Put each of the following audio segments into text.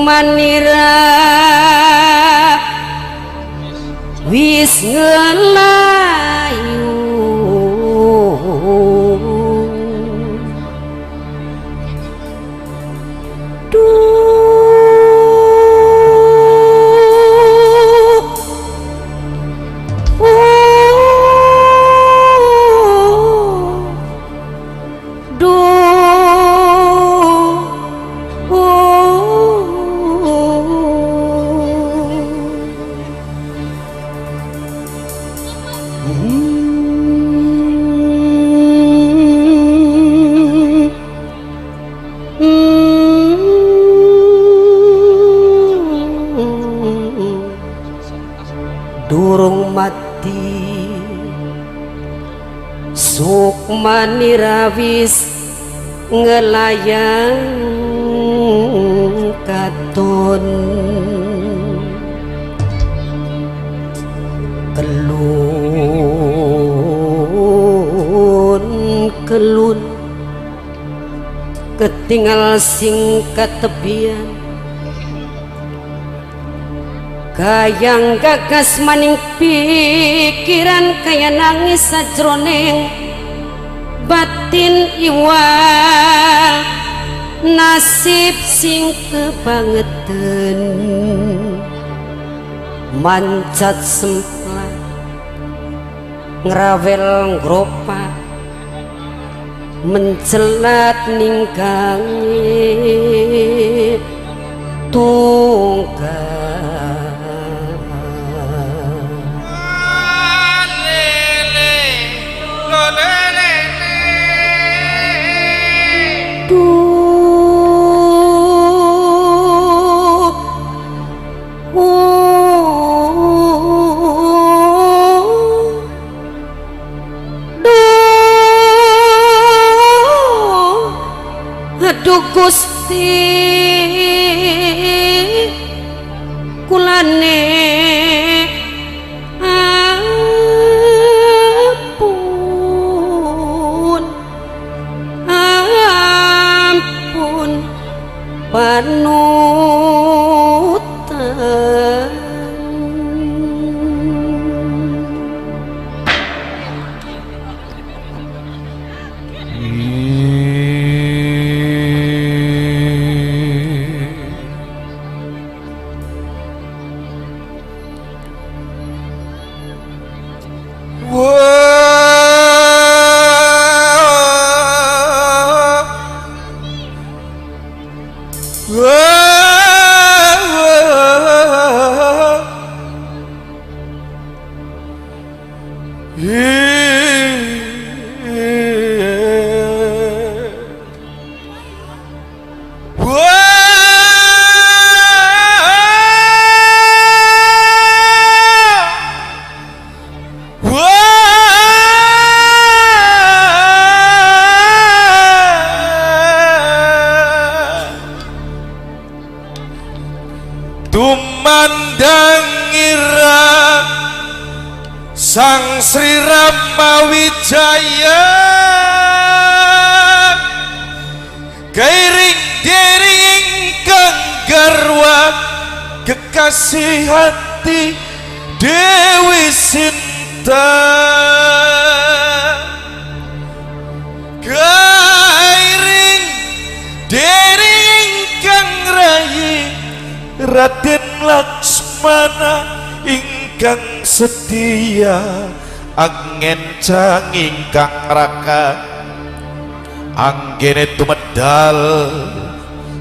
Sukmanira wis ngelayu. Duh, duh, Durung mati Sukmanira wis ngelayang katon. Kelun kelun ketinggal sing katebian, gayang gagas maning pikiran kaya nangis sajroning batin iwal nasib sing kebangetan. Mancat semplah ngrawel ngropak mencelat ninggange tunggal. Duh, duh, aduh Gusti kulane ampun, ampun panutan. Tumandangira Sang Sri Rama Wijaya, gairing diri ingkang garwa kekasih hati Dewi Sinta. Gairing diri ingkang rayi Raden Laksmana ingkang setia angencang ingkang raka anggene tumedal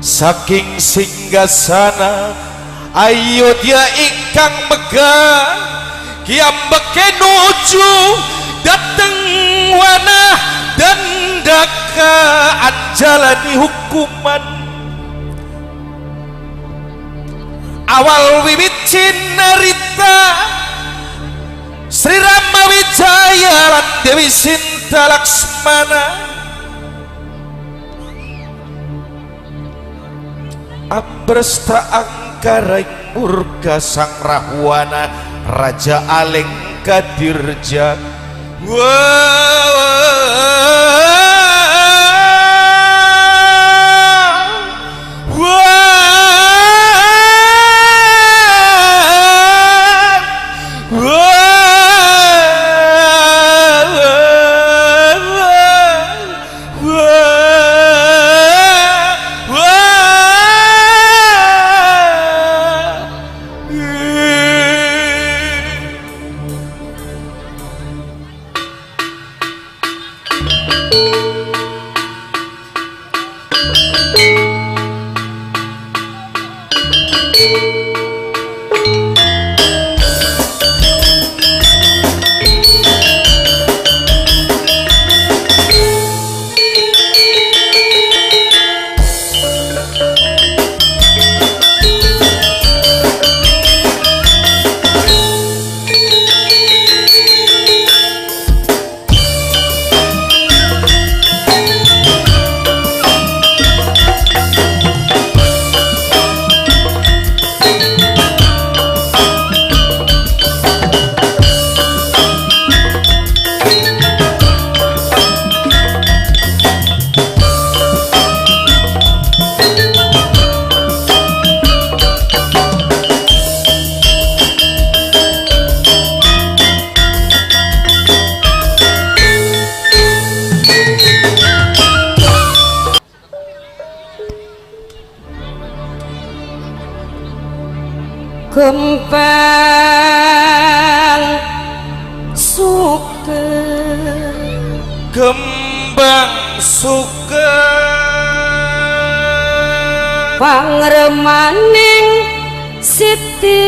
saking singgasana Ayodya ingkang megah kiambeke nuju dateng wana dandaka anjalani hukuman. Awal wiwit cinarita Sri Rama Wijaya lan Dewi Sinta Laksmana ambresta angkara murka sang Rahwana Raja Alengka Dirja. Wah, wah. Kembang suker, Kembang suker, pangremaning siti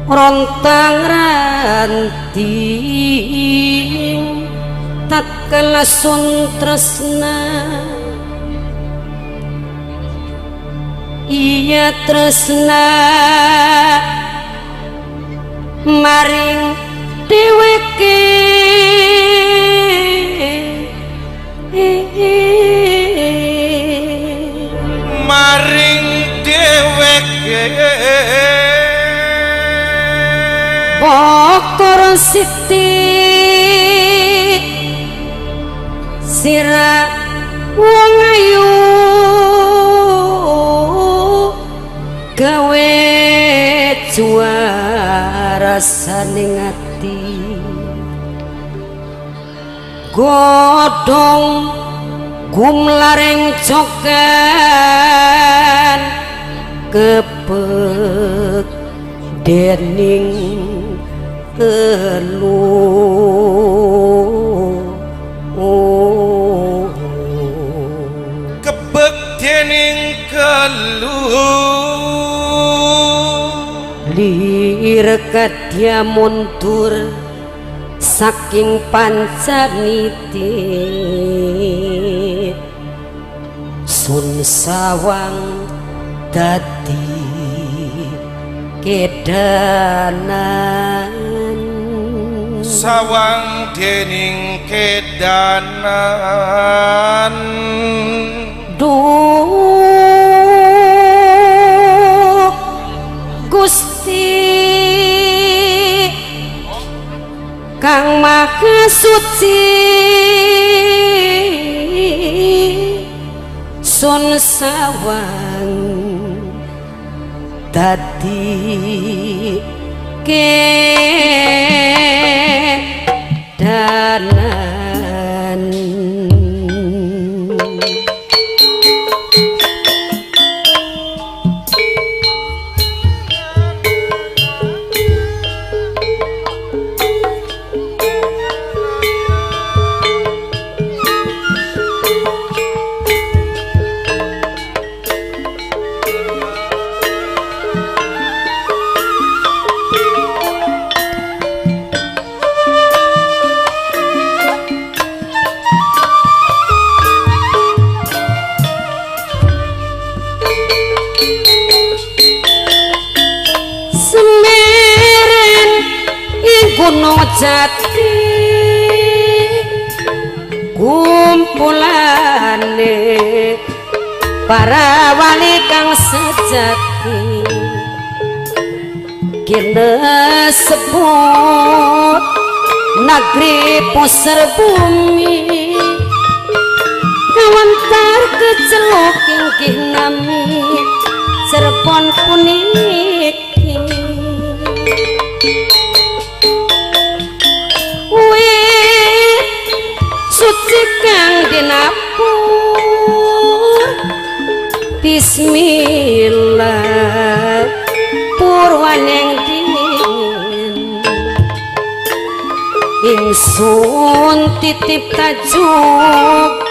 rontang ranting tatkala sun tresna. Iya tresna maring dheweke, maring dheweke. Bokor siti sira wong ayu gawe juara saning ati, godhong gumlaring jogan kepek dening elu. Kebek dening kelu. Lir kadya mundur saking pancaniti, sun sawang dadi kedanan, sawang dening kedanan. Duh Gusti kang maha suci, sun sawang dadi kedanan. Semeren ing Gunung Jati kumpulane para wali kang sejati, kene sebut negeri puser bumi, kawantar kecelok inggih nami Cirebon puniki. Wit suci kang dinapur, bismillah purwaning dingin, ingsun titip tajuk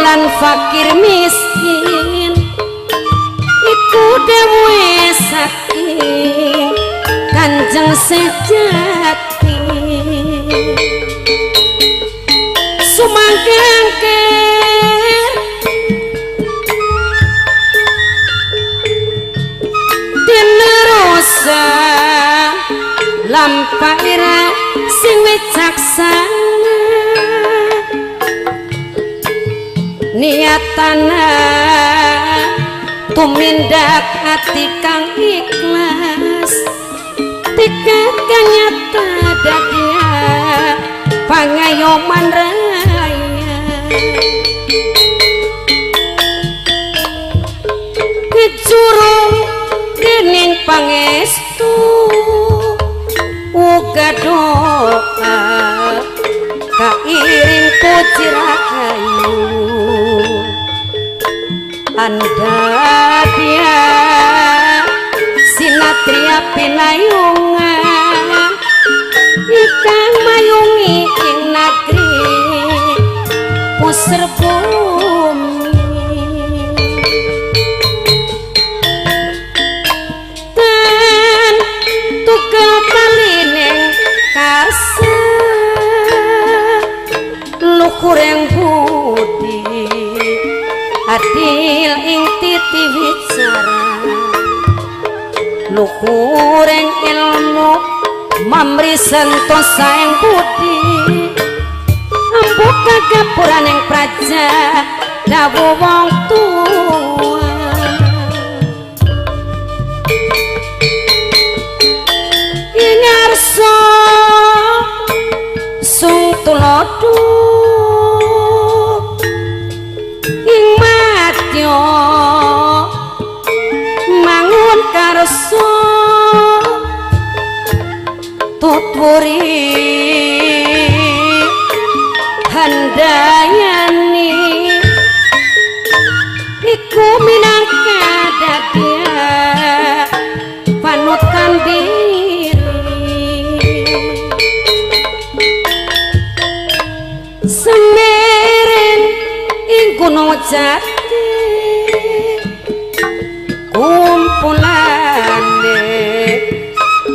lan fakir miskin iku dhewe saking Kanjeng sejati sumangkangke dinerusa lampahira sing wicaksana niatana tumindak ati kang ikhlas tiket kang nyata dadia pangayoman raya kecurung dening pangestu uga doa kairing puji rahayu anda dia sinatria pinayungan ikang mayungi ing nagri puser bumi tan tugel talining karsa luhuring budi adil ing titi wicara luhuring ilmu mamri sentosa ing budi ambu kagapuraning praja dawuh wong tuwa ing ngarsa sung tulodo ing madya mangun karsa tuturi handayani iku minangka dadia panutan diri semeren ing gunung jati kumpulane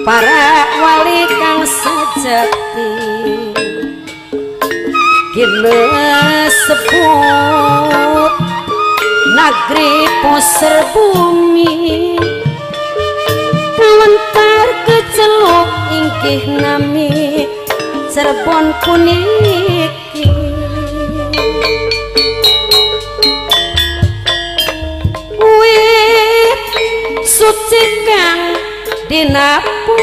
para wali kang sejati sebut nagri poser bumi kawentar keceluk inggih nami Cirebon puniki wit suci kang dinapur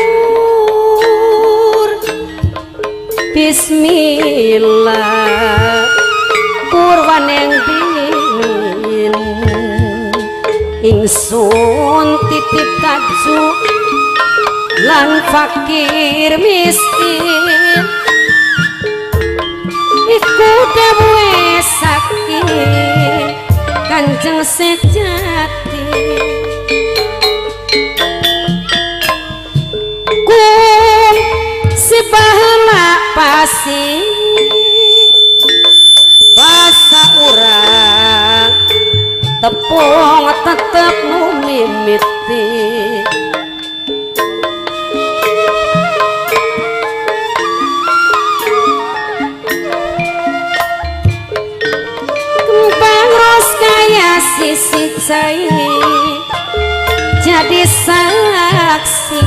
bismillah purwaneng dingin ingsun titip tajuk lan fakir miskin iku dawuhe saking Kanjeng sejati kum si baheula pasi basa urang tepung tetep numimiti kembang ros kaya sisi cai jadi saksi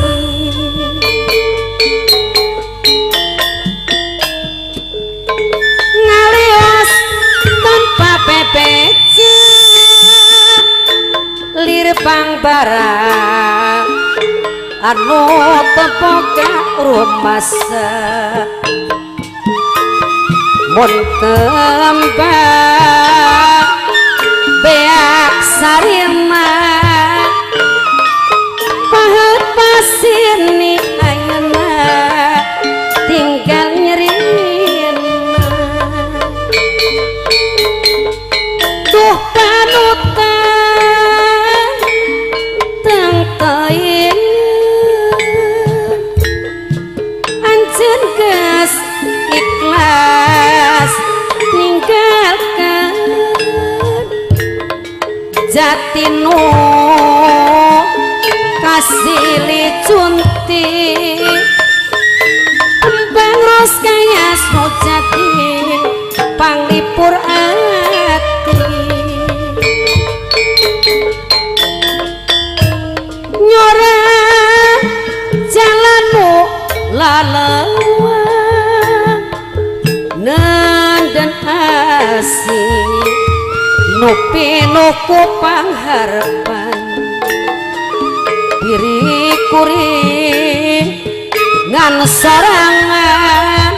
ngalios tanpa pepece lirpang barang anu tepoka rumasa mun kembang beak sarima pahet pasini ayeuna tinggal nyerina tuh panutan tengtain anjeun geus ikhlas ninggalkeun. Jatinu kasili cunti kembang ros kaya sno jati panglipur ati nyora jalanmu lalawa nenden asih nupinuku pangharepan diri kuring ngan sorangan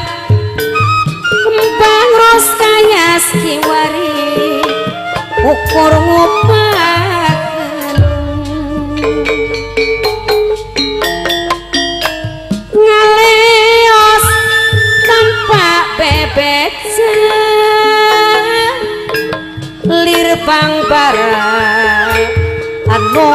kembang ros kaya kiwari ukur ngupakan ngaleos tanpa bebeca lir bang bara anu.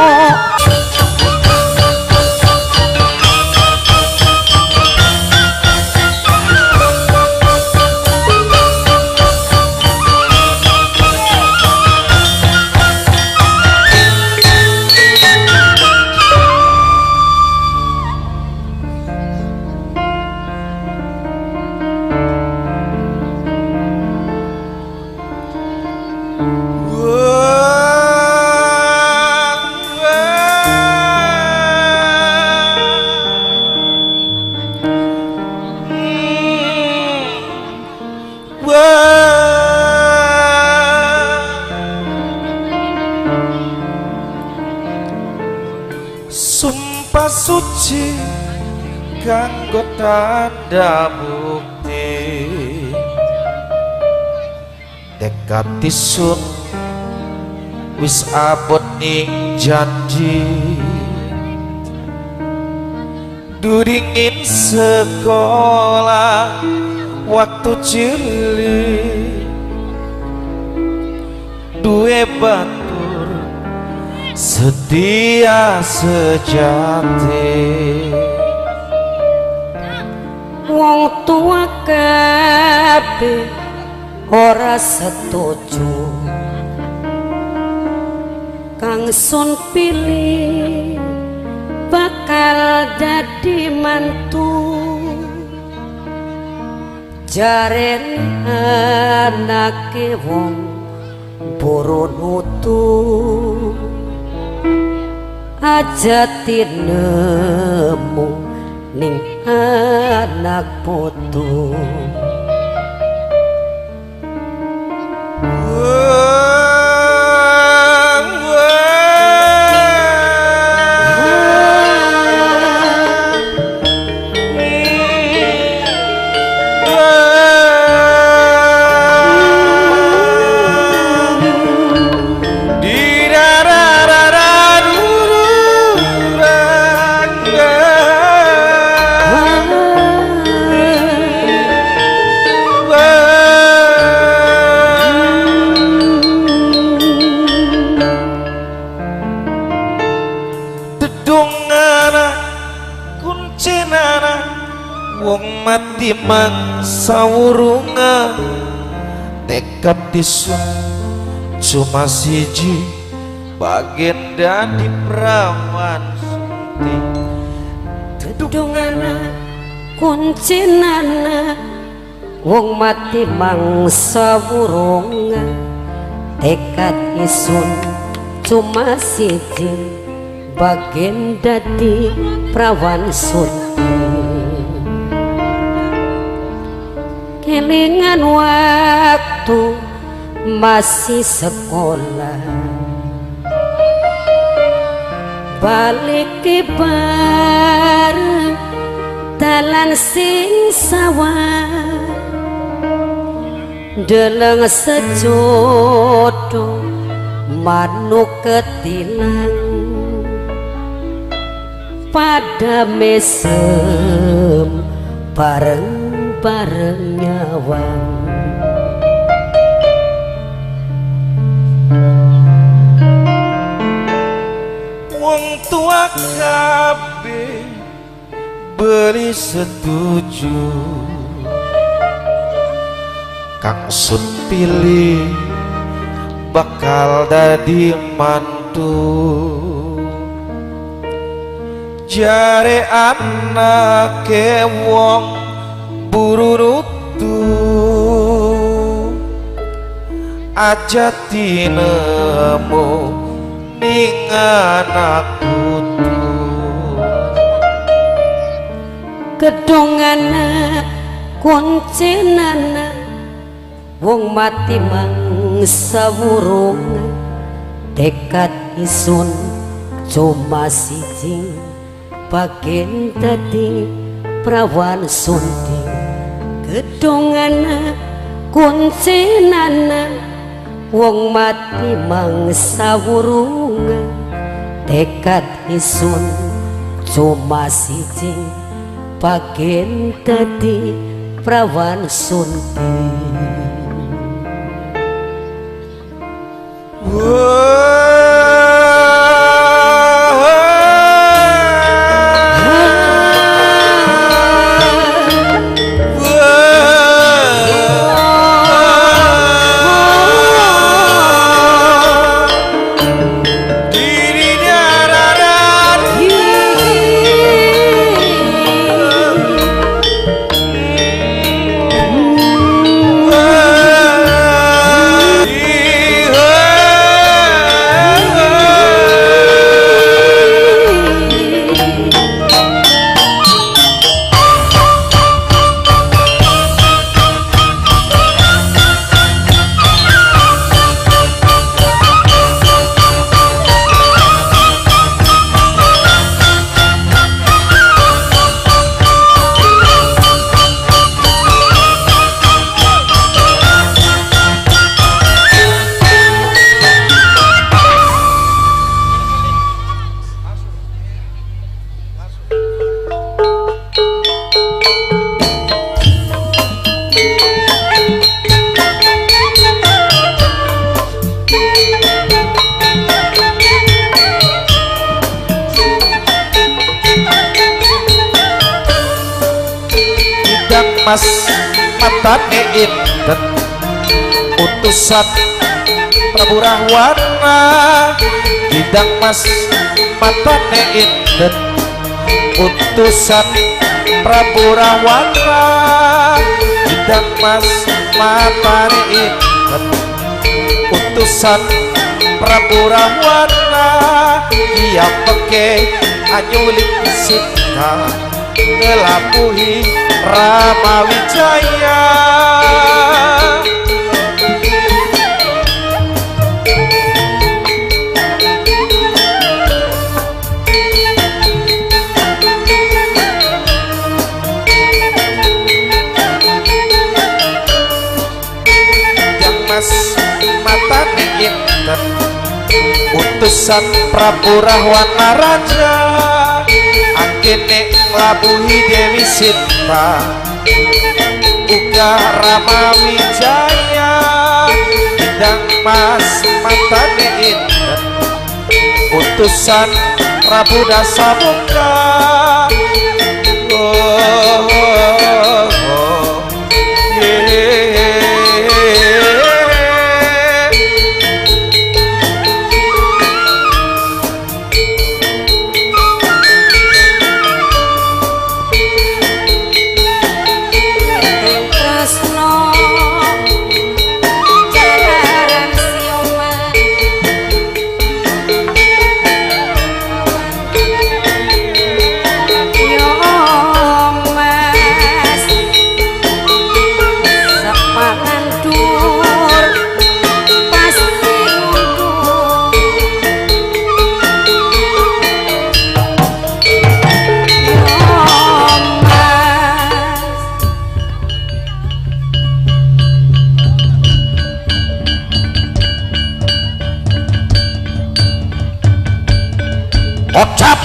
Sumpah suci kanggo tanda bukti tekad isun wis abot ning janji duringin sekolah waktu cilik duwe batur setia sejati. Wong tua kabeh ora setuju kang sun pilih bakal dadi mantu jaren anake wong boro nutu aja tinemu ning anak putu. Wong mati mangsa wurunga tekad isun cuma siji bagenda di prawan sunti dedungana kuncinana wong mati mangsa wurunga tekad isun cuma siji bagenda di prawan sunti. Kelingan waktu masih sekolah balik ke bareng dalan sing sawah deleng sejodo manuk ketilang pada mesem bareng bareng nyawang. Wong tua kabeh beri setuju kang sun pilih Bakal dadi mantu. Jare anake wong bururutu, aja tinemu ning anak putu. Kedongana kuncinana, wong mati mangsa wurungan. Tekad isun cuma siji, bagen dadi prawan sunting. Kedongana kuncinana, wong mati mangsa wurungan. Tekad isun cuma siji, bagen dadi prawan sunting. Mas matane inten utusan Prabu Rahwana. Kidang mas matane inten utusan Prabu Rahwana. Kidang mas matane inten utusan Prabu Rahwana. Ia peke anyulik Sinta ngelabuhi Rama Wijaya. Yang mas matane inten utusan Prabu Rahwana Raja. Angkene nglabuhi Dewi Sinta uga Rama Wijaya. Kidang mas matane inten utusan Prabu Dasamuka. Oh, oh, oh, yeah. Tresno jalaran sioma, yo mas sepangan dur pasti ngundur. Yo mas. Kocap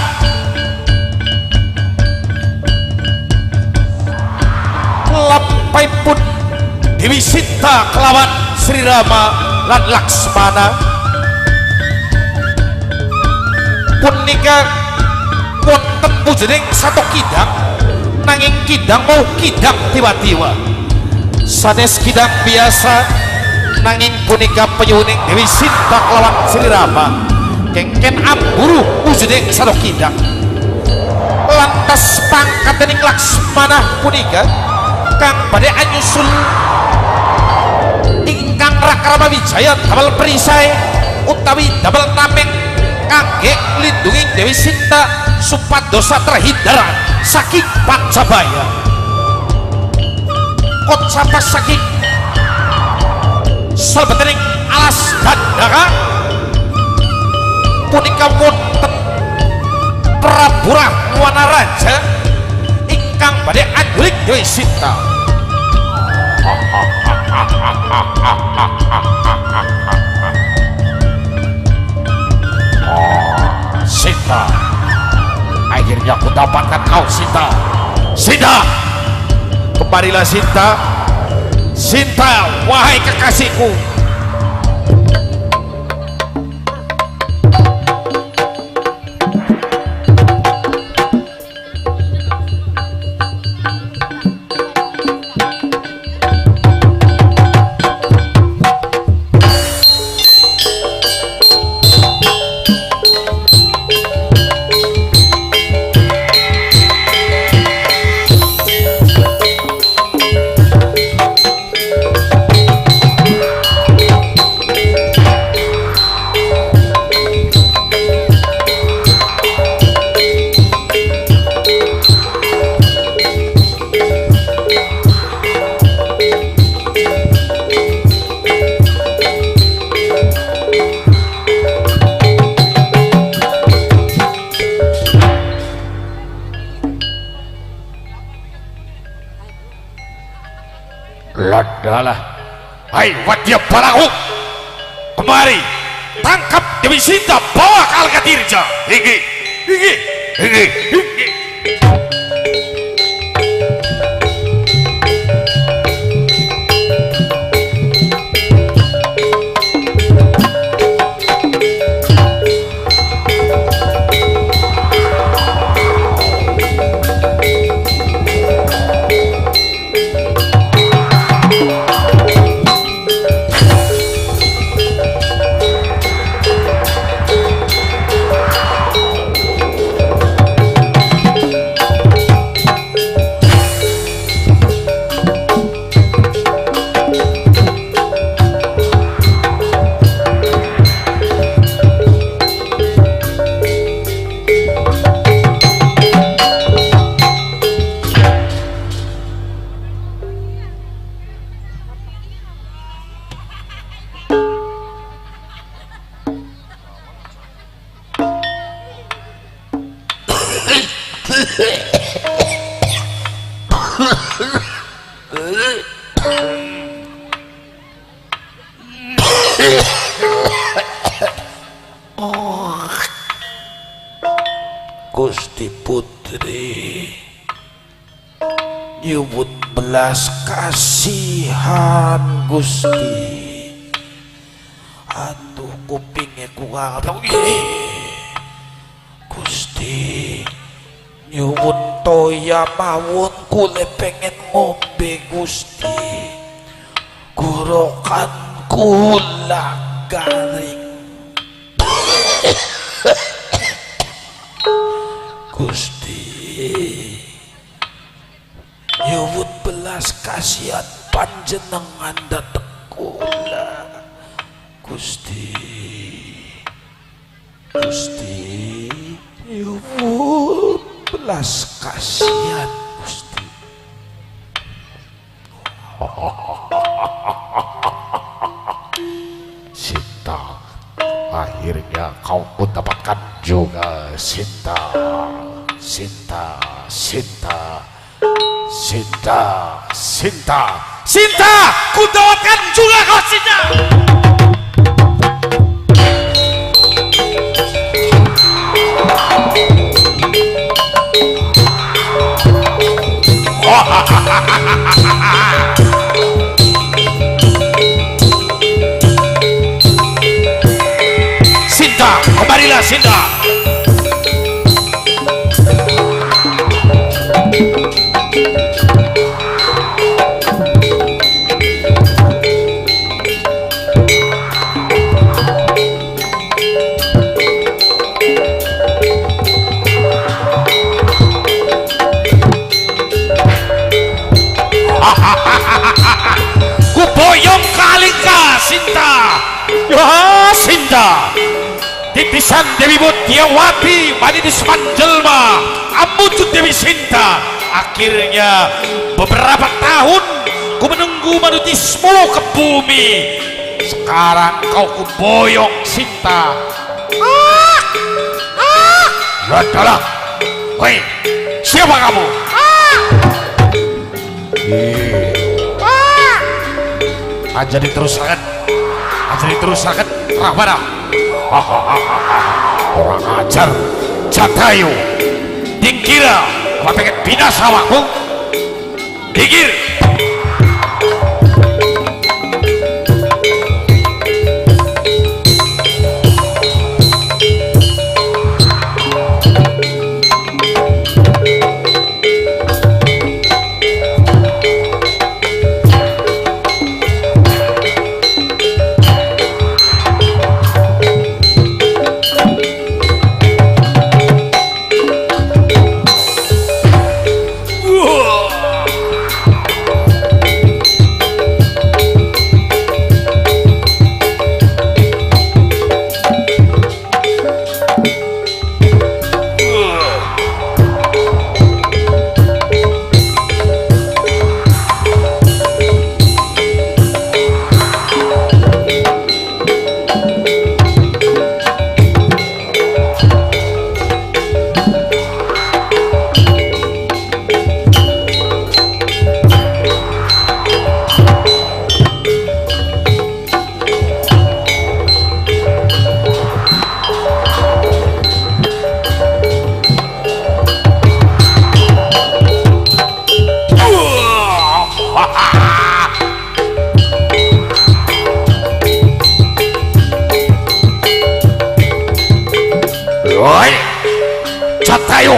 pun Dewi Sinta kelawan Sri Rama lan Laksmana. Punika wonten pujening satu kidang, nanging kidang mau kidang tiwa-tiwa, sanes kidang biasa. Nanging punika penyuhuning Dewi Sinta kelawan Sri Rama kengken amburu wujuding salokindak. Lantas pangkatening Laksmana punika kang badhe anyusul ingkang Rakrama Wijaya damel perisai utawi damel tameng kangge nglindungi Dewi Sinta supadosa terhindar saking pancabaya. Kocapa saking salebetaning alas Dandaka punika wonten Prabu Rahwana Raja ingkang badhe anjuling Dewi Sinta. Oh, Sinta, akhirnya aku dapatkan kau, Sinta. Sinta, kemarilah Sinta. Sinta, wahai kekasihku. Ladalah, hai wadya balaku, kemari, tangkap Dewi Sinta, bawa ke Alkatirja. Hinggi, hinggi, hinggi, hinggi. Gusti Putri nyuwun belas kasihan Gusti. Aduh kupinge kurang. Gusti nyuwun toya mawon kule pengen ngombe Gusti. Gorokan kula garing. Gusti nyuwun belas kasihan panjenengan dhateng kula Gusti. Gusti nyuwun belas kasihan Gusti. Sinta, akhirnya kau pun dapatkan juga Sinta. Sinta, Sinta, Sinta, Sinta, Sinta, ku dapatkan juga kau Sinta. Sinta, kembalilah Sinta. Titisan Dewi Budiawati Manitis Manjelma Amujud Dewi Sinta. Akhirnya beberapa tahun ku menunggu manutismu ke bumi. Sekarang kau kuboyong Sinta. Adalah, woi, siapa kamu? Aja diterusakan, aja diterusakan, Rahwana. Orang ajar, Jatayu, dingkira, apa pengen binasa awakmu? Dingkir. Woi, Jatayu,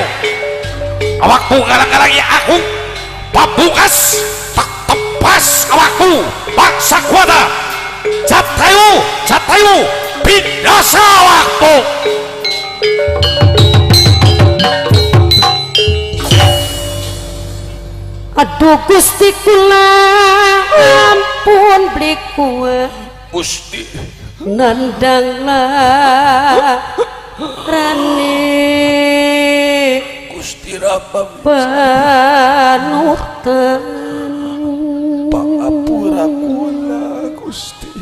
awakmu ngalang-ngalangi aku, pamungkas, tak tepas awakmu, paksa kuata. Jatayu, Jatayu, binasa awakmu. Aduh Gusti kula ampun beli kuat Gusti nandang rane Gusti Rama panutan pangapura kula Gusti.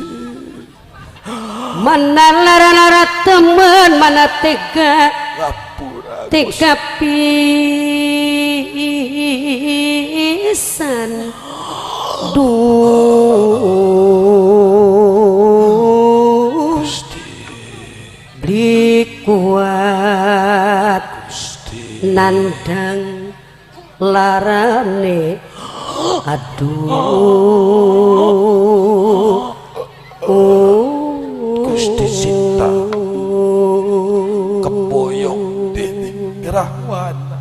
Mana lara-lara temen mana tega ngapura tega pisan duh Gusti beli kuat Gusti nandang larane aduh Gusti Sinta keboyong dening Rahwana.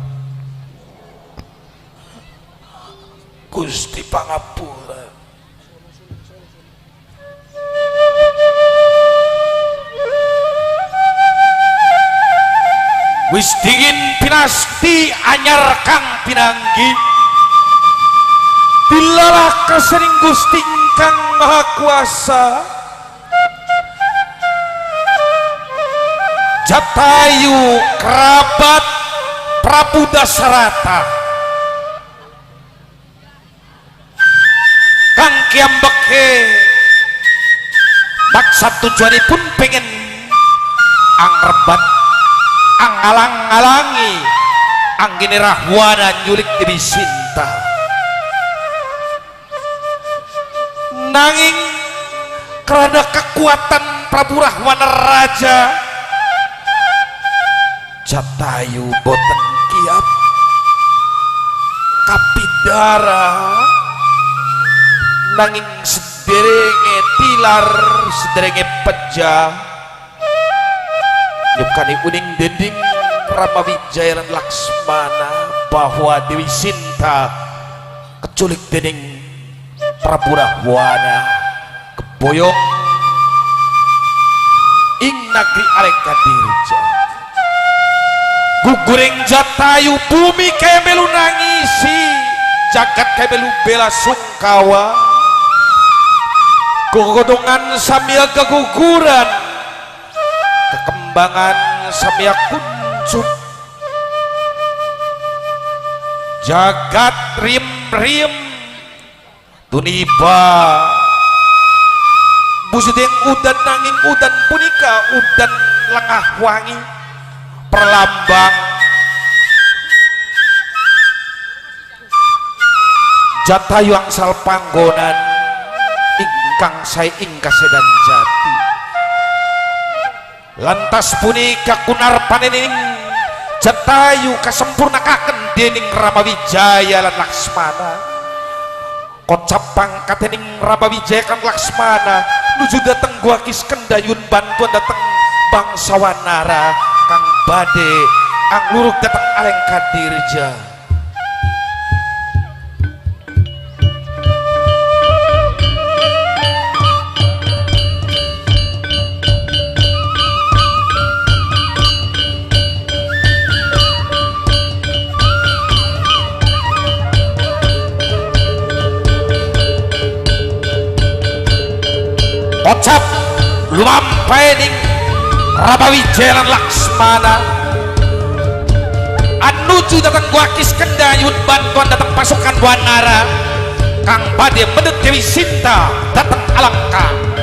Gusti pangapura. Wis dingin pinasti anyar kang pinanggi dilalah kesering Gusti ingkang Maha Kuasa. Jatayu kerabat Prabu Dasarata kang kiambeke maksad tujuanipun pengen angrebat angalang-alangi anggene Rahwana nyulik Dewi Sinta. Nanging karena kekuatan Prabu Rahwana Raja, Jatayu boten kiap kapidara nanging sederenge tilar sederenge pejah nyukani uning dinding Rama Wijaya lan Laksmana bahwa Dewi Sinta keculik dening Prabu Rahwana keboyong ing nagri Alekadirja. Guguring Jatayu bumi kemelu nangisi jagat kemelu bela sungkawa gogodongan sambil keguguran Kembangan samya kuncup jagat rim-rim tuniba busudeng udan nanging udan punika udan lengah wangi perlambang Jatayu angsal panggonan ingkang sae ing kasedan jati. Lantas punika kunarpanening Jatayu kasempurnakaken dening Rama Wijaya lan Laksmana. Kocap pangkatening Rama Wijaya kan Laksmana nuju dateng Gua Kiskendha nyuwun bantuan dateng bangsa Wanara kang badhe anglurug dateng Alengkadirja. Kocap lumampaining Rama Wijaya lan Laksmana anuju dateng Gua Kiskendha nyuwun bantuan dateng pasukan Wanara kang badhe mendhet Dewi Sinta dateng Alengka.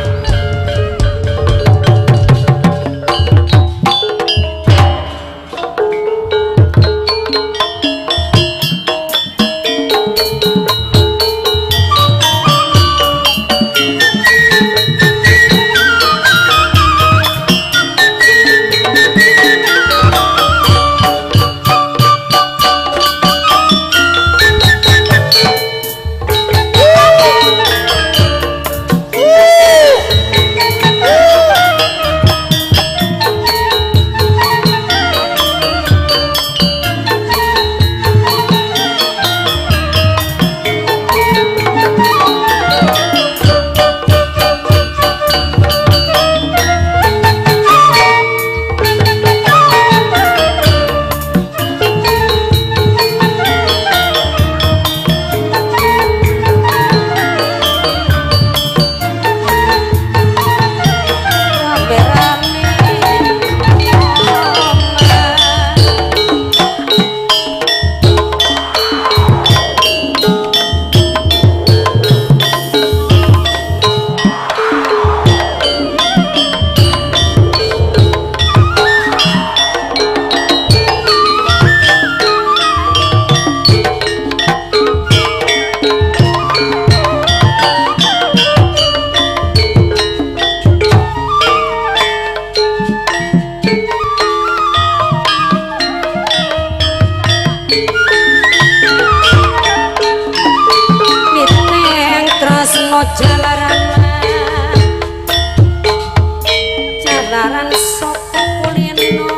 Jalaran saka kulino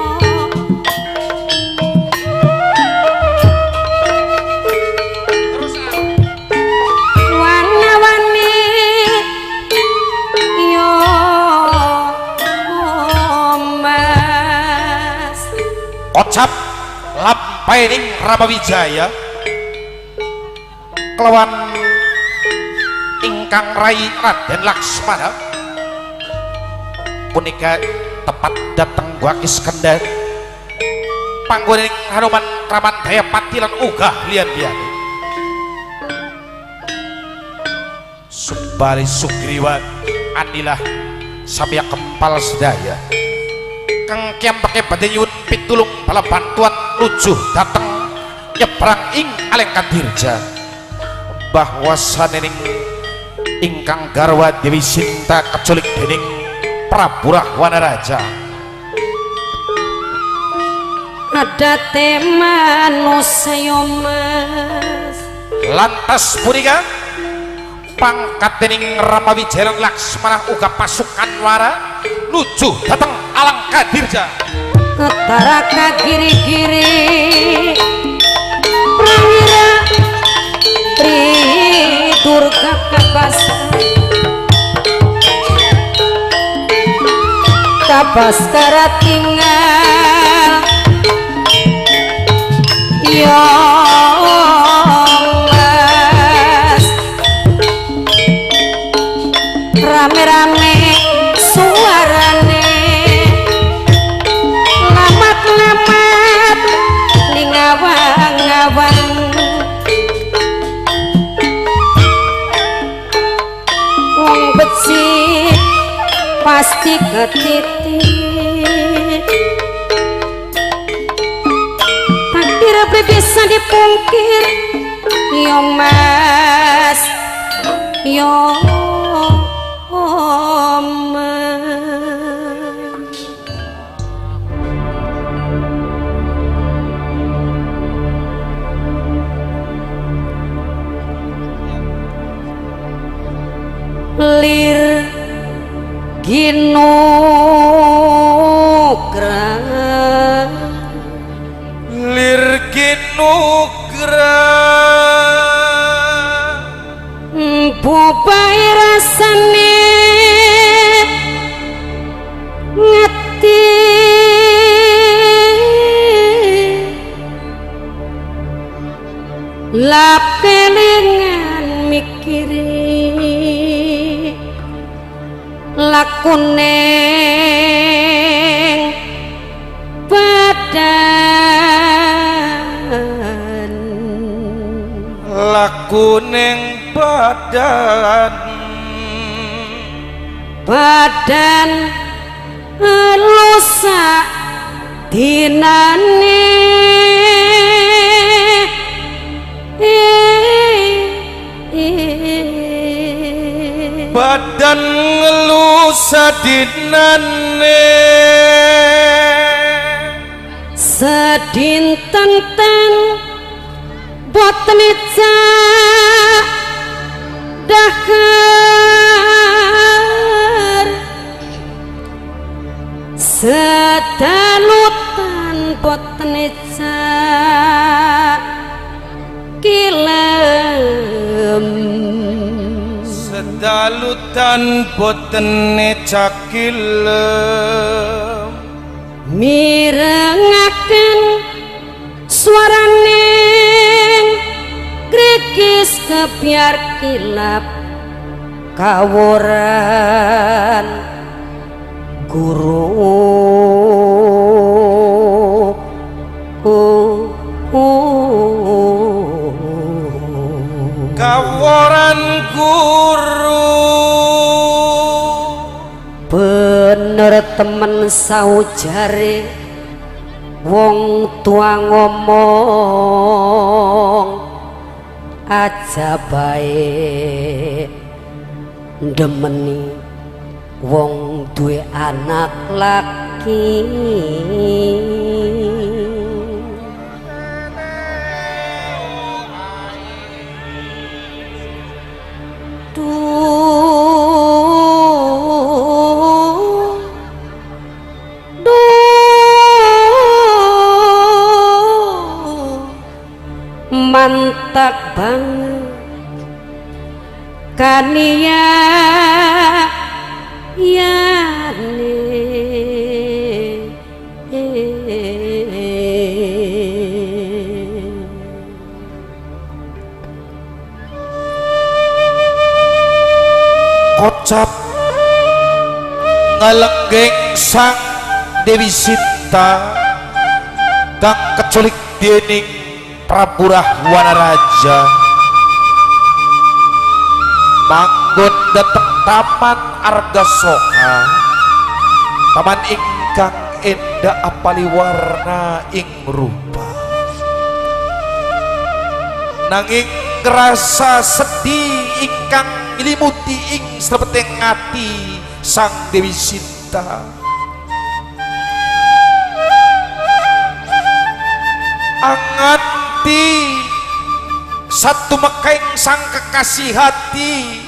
wana-wani yo mas. Kocap lampaining Rama Wijaya kelawan ingkang rai Raden Laksmana punika tepat dateng Gua Kiskendha panggoning Hanuman Kramandaya Pati lan uga liyan-liyane. Subali Sugriwa anilah samya kempal sedaya kang kiambake badhe nyuwun pitulung bala bantuan nuju dateng nyebrang ing Alengkadirja bahwasane ning ingkang garwa Dewi Sinta keculik dening Prabu Rahwana Raja. Adate manusya mas. Lantas punika pangkat dening Rama Wijaya lan Laksmana uga pasukan wara nuju dateng Alengkadirja. Ketara kiri-kiri prawira tri durga kabasa Baskara tinggal yo mas. Rame-rame suarane Setitik takdir bisa dipungkir yo mas yo mas. Lir ginugra lir ginugra bubai rasane ngati lapelingan mikiri lakune badan lakuning badan badan lusa dinane badan ngelusa dinane sedinten ten boten icak dahar sedalutan boten icak kilem sedalutan boten cakilem mirengaken suarane krikis kebiar kilap kawuran guru kaworan guru bener temen saujare wong tua ngomong aja bae ndemeni wong duwe anak laki. Mantak banget kania yane kocap ngalenggeng sang Dewi Sinta kang keculik dening Prabu Rahwana Raja manggon dhateng Taman Argasoka, taman ingkang endah apali warna ing rupa, nanging rasa sedih ingkang nyelimuti ing slebeting ati sang Dewi Sinta. Anganti satu mekeng sang kekasih hati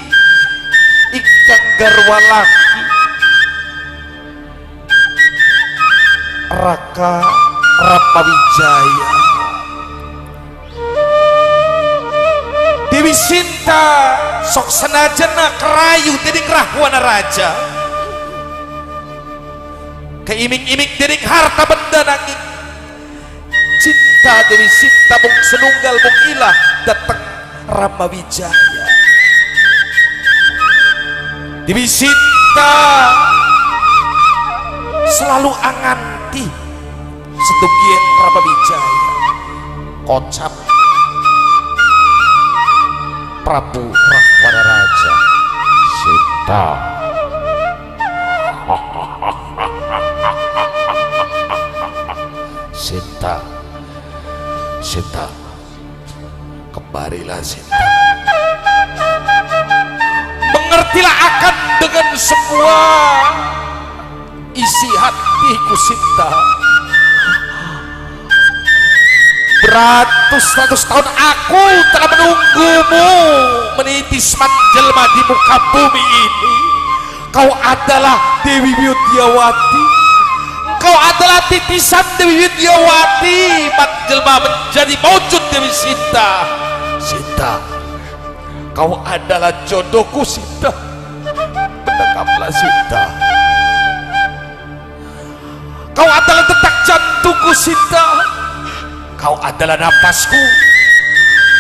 ingkang garwa laki Raka Ramawijaya. Dewi Sinta sok senajana kerayu dening Rahwana Raja, keiming-iming dening harta benda, nanging cinta Dewi Sinta mung senunggal mung ilah dateng Ramawijaya. Dewi Sinta selalu anganti setugien Ramawijaya. Kocap Prabu Rahwana Raja. Sinta. Sinta, Sinta, kembalilah Sinta. Mengertilah akan dengan semua isi hatiku Sinta. Beratus-ratus tahun aku telah menunggumu menitis menjelma di muka bumi ini. Kau adalah Dewi Widyawati. Kau adalah titisan Dewi Widyawati menjelma menjadi mewujud Dewi Sinta. Sinta, kau adalah jodohku Sinta. Mendekaplah Sinta. Kau adalah detak jantungku Sinta. Kau adalah napasku.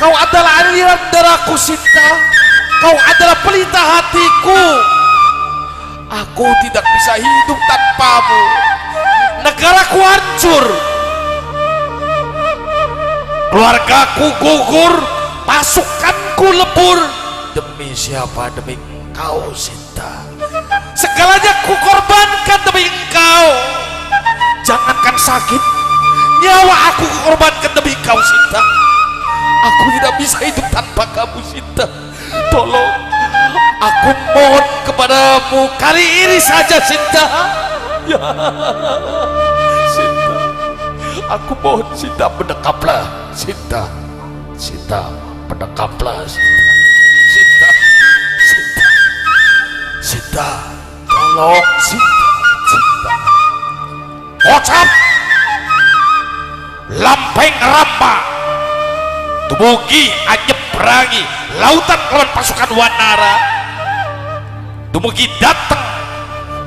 Kau adalah aliran darahku Sinta. Kau adalah pelita hatiku. Aku tidak bisa hidup tanpamu. Negaraku hancur, keluargaku gugur, pasukanku lebur. Demi siapa? Demi kau Sinta. Segalanya kukorbankan demi engkau. Jangankan sakit, nyawa aku kukorbankan demi kau Sinta. Aku tidak bisa hidup tanpa kamu Sinta. Tolong, aku mohon kepadamu kali ini saja Sinta. Ya, Sinta, aku mohon Sinta, mendekaplah Sinta. Sinta, mendekaplah Sinta. Sinta, Sinta, Sinta, tolong Sinta, Sinta. Kocap lampeng rampa dumugi anyeberangi lautan lawan pasukan Wanara, dumugi dateng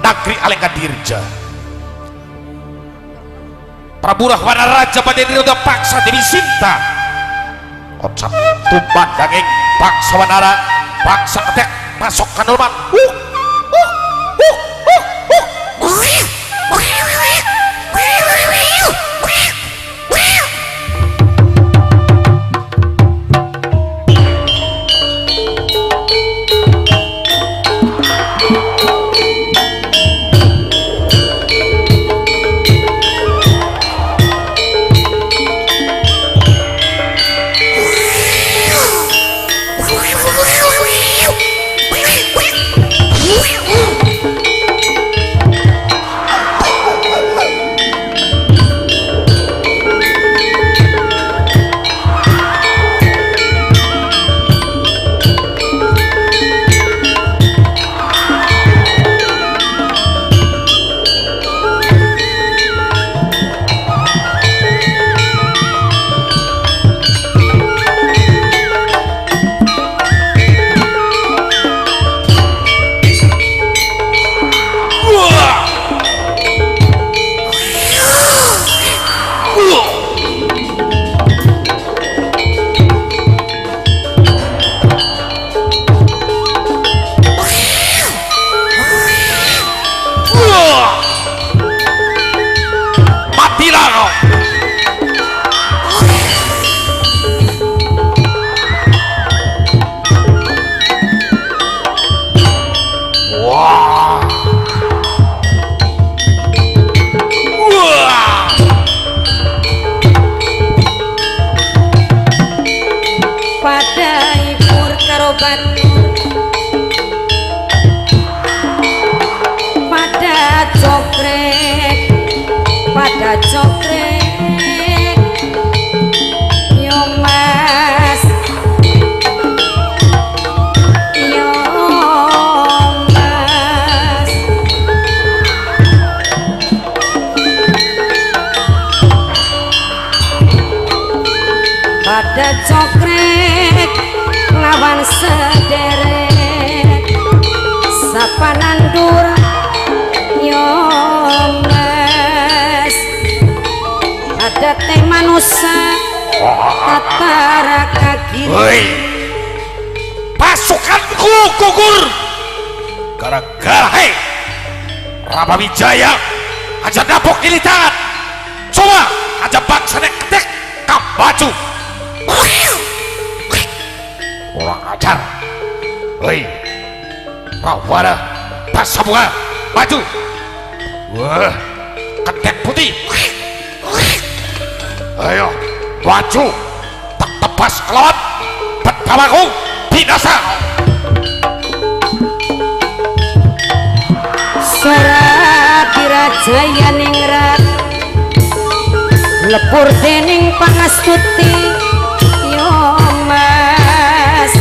negeri Alengkadirja. Prabu Rahwana Raja Padeniroda paksa Dewi Sinta. Kocap tumandanging bangsa Wanara, bangsa ketek pasok kanorman. Matilah kau. Wah. Wah. Pada ibur karo batur, pada cokrek, pada cokrek, yo mas, yo mas. Pada cokrek lawan sederek, sapa nandur yo mas. Ada teh manusa tatara kaki. Hei, pasukanku gugur gara-gara hei Rama Wijaya aja dapok ini tangan. Coba aja bangsa nek ketek kabaju. Orang ajar. Hei Rawana Pasabunga maju. Wah, ketek putih. Ayo maju tak tebas kelawan bedawaku binasa. Surat Ningrat lebur dening pangastuti yo Mas.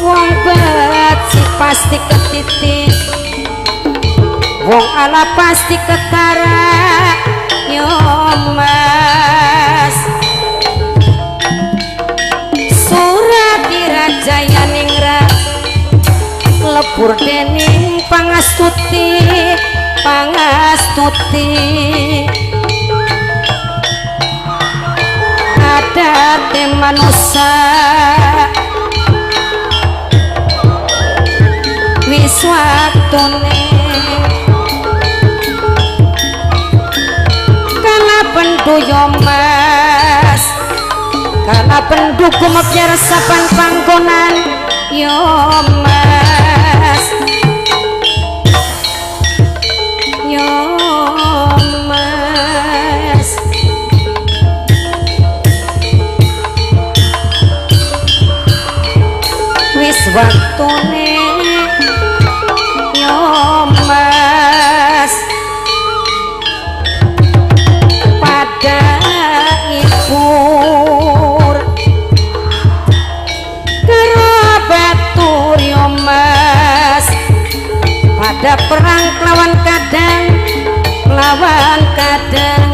Wong becik pasti ketitik, wong ala pasti ketara yo Mas. Surat Dirajaya Ningrat lebur dening pangastuti, pangastuti adate manusa wis waktune kala bendu yo Mas, kala bendu gumebyar saban panggonan yo Mas. Yo Mas. Wis waktune yo Mas pada ngibur kerabatur yo Mas, pada perang lawan kadang, lawan kadang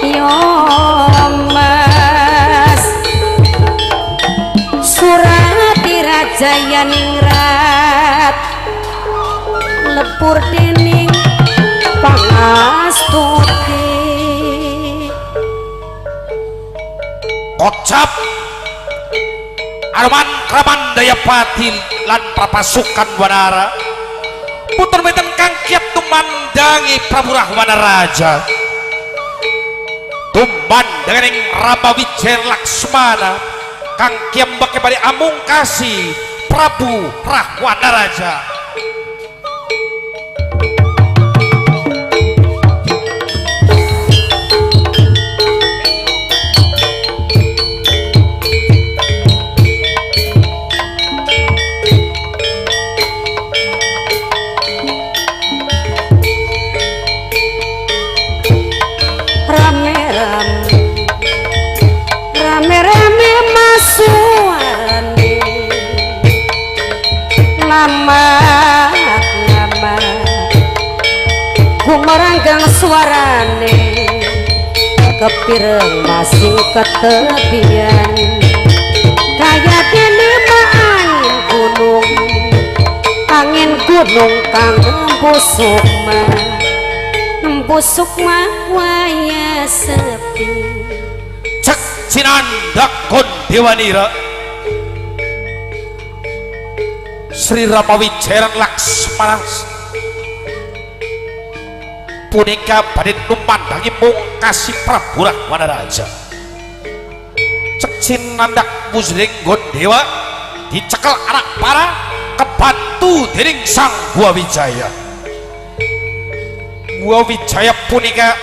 yo Mas. Surat Dirajaya Ningrat lepur dening pangastuti. Kocap Arman Kramandayapati lan pasukan Wanara puter benten kang kiat tumandangi Prabu Rahwana Raja tumandang ing Rama Wijaya Laksmana kang kiambake bari amungkasi Prabu Rahwana Raja. Rame-rame masuarane nama-nama gumaranggang suarane kepireng masing ketepian kaya dene angin gunung, angin gunung kang nembus sukma, nembus sukma waya sepi. Cek sinandak Gondewanira Sri Rama Wijaya Laksmana punika badhe numandangi mungkasi Prabu Rahwana Raja. Cek sinandak mujring Gondewa dicekel anak para kebantu dening Sang Gua Wijaya. Gua Wijaya punika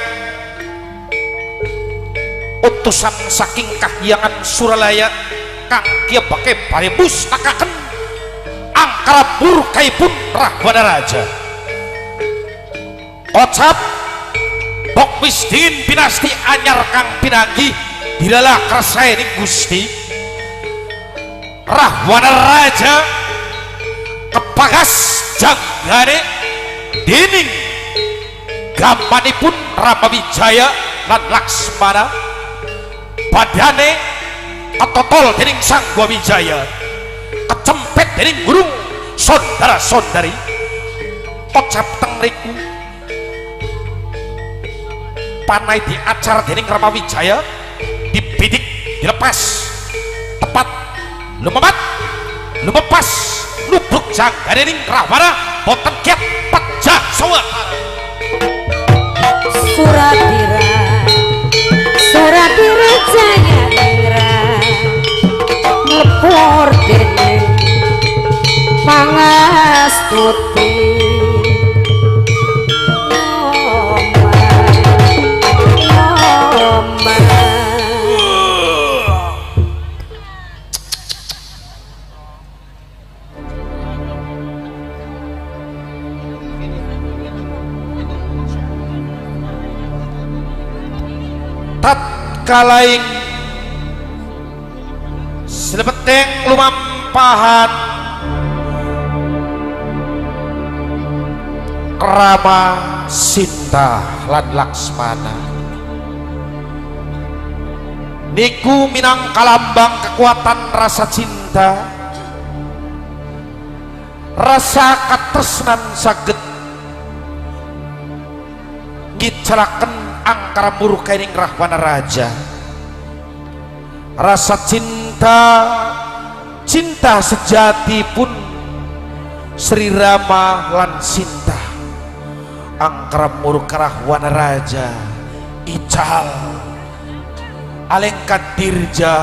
utusan saking kahyangan Suralaya kang kiyebake bari musnakaken angkara murkaipun Rahwana Raja. Kocap bok wis dingin pinasti anyar kang pinanggih dilala kersae ning Gusti Rahwana Raja kepagas janggane dening gamanipun Rama Wijaya lan Laksmana badane ketotol dening Sang Gua Wijaya kecempet dening gunung saudara-saudari. Kocap teng riku panai diacar dening Rama Wijaya dibidik dilepas tepat lumepat lumepas nubruk janggane ning Rahwana boten kiat pejah sawetara. Suratira Suratira Jaya Ningrat lepur dening pangastuti Tatkala ing selebeting lumampahan Rama, Sinta lan Laksmana niku minangka lambang kekuatan rasa cinta, rasa katresnan saged ngicalaken angkara murka ing Rahwana Raja. Rasa cinta, cinta sejati pun Sri Rama lan Sinta angkara murka Rahwana Raja ical alengka dirja.